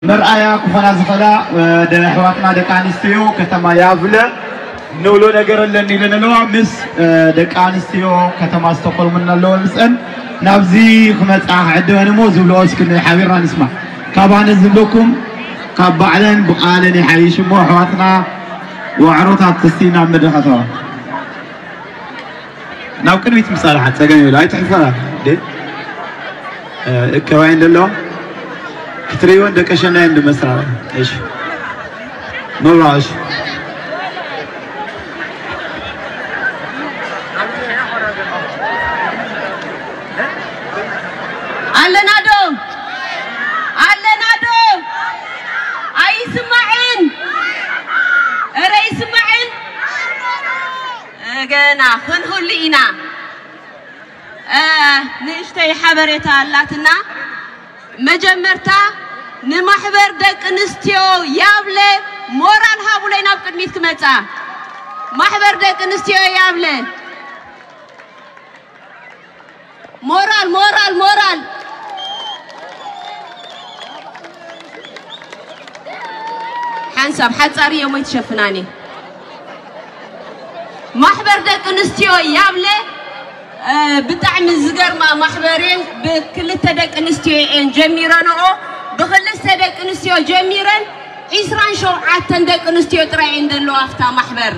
መርኣያ ክኾና ዝኽእላ፣ እ፣ ደ-፣ ኣሕዋትና ደቂ ኣንስትዮ ከተማ ያብለ ንብሎ ነገር ኣለኒ ኢለን ኣለዋ። ምስ፣ እ፣ ደቂ ኣንስትዮ ከተማ ስቶኮልም እናለወን ምስአን ናብዚ ክመጻ ክዕድመን እሞ ዝብልኦ እስኪ ሓቢርና ንስማዕ። ካብ ኣነ ዝብለኩም ካብ ባዕለን ብቃለን ይሓይሽ እሞ ኣሕዋትና ዋዕሮታት እስቲ ናብ መድረኽ ኣተዋ። ናብ ቅድሚት ምሳልሓት ጸገም የብሉ። ኣይትሕፈራ። ደ-፣ እ፣ እከባይ እንደሎ ክትርእይወን ደቀሸናየን ድመስላ። እሺ። መብራሽ። ኣለና ዶ? ኣለና ዶ? ኣይስማዕን። እረ ይስማዕን። ገና ክንህሉ ኢና። እ፣ ንእሽተይ ሓበሬታ ኣላትና። መጀመርታ ንማሕበር ደቂ ኣንስትዮ ያብለ ሞራል ሃቡለይ ናብ ቅድሚት ክመጻ። ማሕበር ደቂ ኣንስትዮ ያብለ። ሞራል፣ ሞራል፣ ሞራል። ሓንሳብ ሓጻር እዮም ወይ ትሸፍናኒ። ማሕበር ደቂ ኣንስትዮ ያብለ፣ እ፣ ብጣዕሚ ዝገርማ ማሕበር እየን። ብክልተ ደቂ ኣንስትዮ እየን ጀሚረንኦ። ብክልተ ደቂ ኣንስትዮ ጀሚረን ዒስራን ሸውዓተን ደቂ ኣንስትዮ ጥራይ እየን ዘለዋ ኣብታ ማሕበር።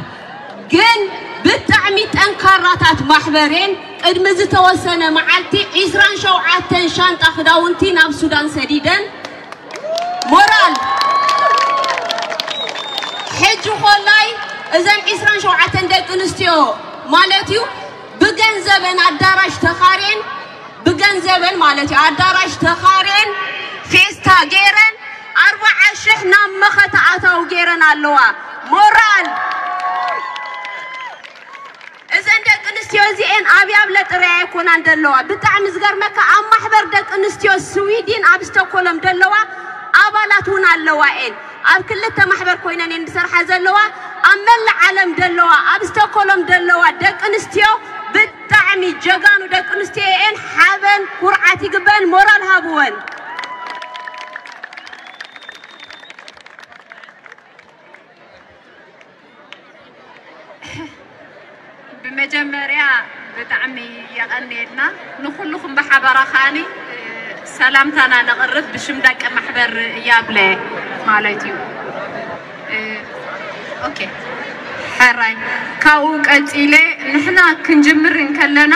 ግን ብጣዕሚ ጠንካራታት ማሕበር እየን። ቅድሚ ዝተወሰነ መዓልቲ ዒስራን ሸውዓተን ሻንጣ ክዳውንቲ ናብ ሱዳን ሰዲደን። ሞራል። ሕጂ ኮላይ እዘን ዒስራን ሸውዓተን ደቂ ኣንስትዮ ማለት እዩ ብገንዘበን ኣዳራሽ ተኻርየን፣ ብገንዘበን ማለት እዩ ኣዳራሽ ተኻርየን ፌስታ ገይረን ኣርባዓ ሽሕ ናብ መኸተ ኣታው ገይረን ኣለዋ። ሞራል። እዘን ደቂ ኣንስትዮ እዚኤን ኣብ ያብለ ጥራይ ኣይኮናን ደለዋ። ብጣዕሚ ዝገርመካ ኣብ ማሕበር ደቂ ኣንስትዮ ስዊድን ኣብ ስቶኮሎም ደለዋ ኣባላት እውን ኣለዋ እየን። ኣብ ክልተ ማሕበር ኮይነን እየን ዝሰርሓ ዘለዋ። ኣብ መላእ ዓለም ደለዋ፣ ኣብ ስቶኮሎም ደለዋ ደቂ ኣንስትዮ ብጣዕሚ ጀጋኑ ደቂ ኣንስትዮ እየን። ሓበን ኩርዓት ይግበን። ሞራል ሃብወን። ብመጀመርያ ብጣዕሚ የቐንየልና። ንኹልኹም ብሓበራ ከኣኒ፣ እ፣ ሰላምታና ነቕርብ ብሽም ደቂ ማሕበር ያብለ ማለት እዩ። እ፣ ኦኬ፣ ሕራይ። ካብኡ ቀጺለ ንሕና ክንጅምር እንከለና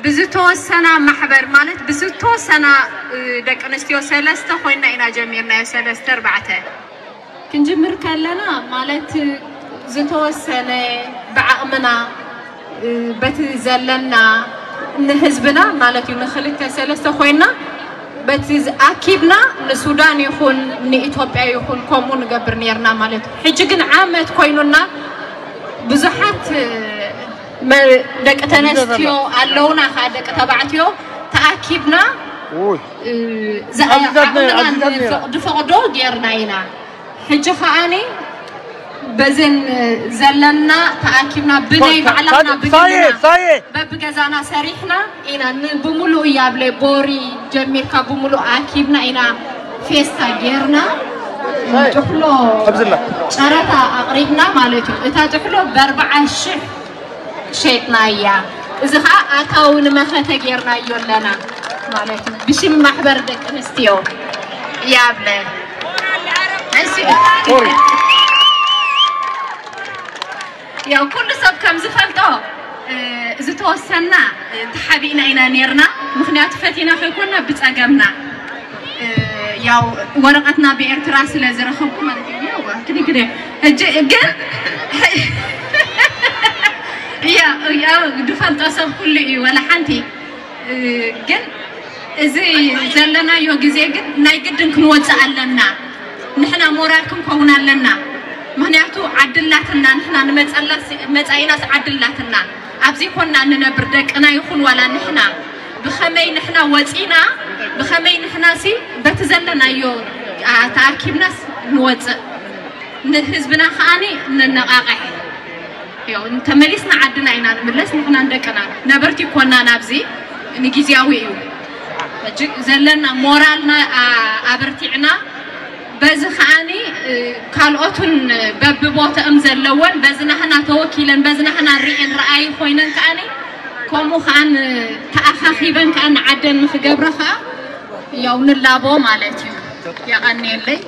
ብዝተወሰና ማሕበር ማለት ብዝተወሰና፣ እ፣ ደቂ ኣንስትዮ ሰለስተ ኮይና ኢና ጀሚርናዮ፣ ሰለስተ ኣርባዕተ። ክንጅምር ከለና ማለት ዝተወሰነ ብዓቕምና፣ እ፣ በቲ ዘለና ንህዝብና ማለት እዩ ንክልተ ሰለስተ ኮይና በቲ ዝ-፣ ኣኪብና ንሱዳን ይኹን ንኢትዮጵያ ይኹን ከምኡ ንገብር ነርና ማለት እዩ። ሕጂ ግን ዓመት ኮይኑና ብዙሓት፣ እ፣ መ-፣ ደቂ ተነስትዮ ኣለውና፣ ከዓ ደቂ ተባዕትዮ ተኣኪብና፣ ውይ። እ፣ ዝኣ-፣ ዓብዚታት ነ-፣ ዓቕምና ዓብዚታት ነይራ። ንፈቕዶ ፈቕዶ ጌርና ኢና። ሕጂ ከዓኒ በዘን ዘለና ተኣኪብና ብናይ ታ-፣ ታ-፣ ባዕላትና ታ-፣ ብግልና ሳየ፣ ሳየ። በብገዛና ሰሪሕና ኢና ን-፣ ብምሉእ ያብለ ቦሪ ጀሚርካ ብምሉእ ኣኪብና ኢና ፌስታ ጌርና። ሳየ። ጥሕሎ ኣብዝላ። ጨረታ ኣቕሪብና ማለት እዩ። እታ ጥሕሎ ብኣርብዓ ሽሕ ሸጥናያ። እዚ ኸዓ ኣታዊ ንመኸተ ጌርናዮ ኣለና ማለት እዩ። ብሽም ማሕበር ደቂ ኣንስትዮ ያብለ። እሺ። ያው ኩሉ ሰብ ከም ዝፈልጦ፣ እ፣ ዝተወሰና፣ እ፣ ተሓቢእና ኢና ነርና። ምኽንያቱ ፈቲና ከይኮና ብጸገምና። እ፣ ያው ወረቐትና ብኤርትራ ስለ ዝረኸብኩ ማለት እዩ። ያው ክዲ ክዲ። ሕጂ ግን ያ፣ ያው ዝፈልጦ ሰብ ኩሉ እዩ፣ ወላ ሓንቲ። እ፣ ግን እዚ ዘለናዮ ግዜ ግን ናይ ግድን ክንወጽእ ኣለና። ንሕና ሞራል ክንከውን ኣለና። ምኽንያቱ ዓዲ ኣላትና፣ ንሕና ንመጸላ ሲ-፣ መጻኢናስ ዓዲ ኣላትና። ኣብዚ ኮና እንነብር ደቅና ይኹን ዋላ ንሕና ብኸመይ ንሕና ወጺና፣ ብኸመይ ንሕና ሲ በቲ ዘለናዮ፣ ኣ፣ ተኣኪብናስ ንወጽእ። ንህዝብና ከኣኒ ነነቓቕሕ። ያው እንተመሊስና ዓድና ኢና ንምለስ፣ ንሕናን ደቅና ነበርቲ ኮና ናብዚ ንግዜያዊ እዩ። ሕጂ ዘለና ሞራልና፣ ኣ-፣ ኣበርቲዕና በዚ ከዓኒ ካልኦትን በብቦተኦም ዘለወን በዚ ናህና ተወኪለን በዚ ናህና ርኤን ረኣይ ኮይነን ከዓኒ ከምኡ ከዓን ተኣኻኺበን ከዓን ዓደን ንክገብረ ከዓ ያው ንላቦ ማለት እዩ። የቐንየለይ።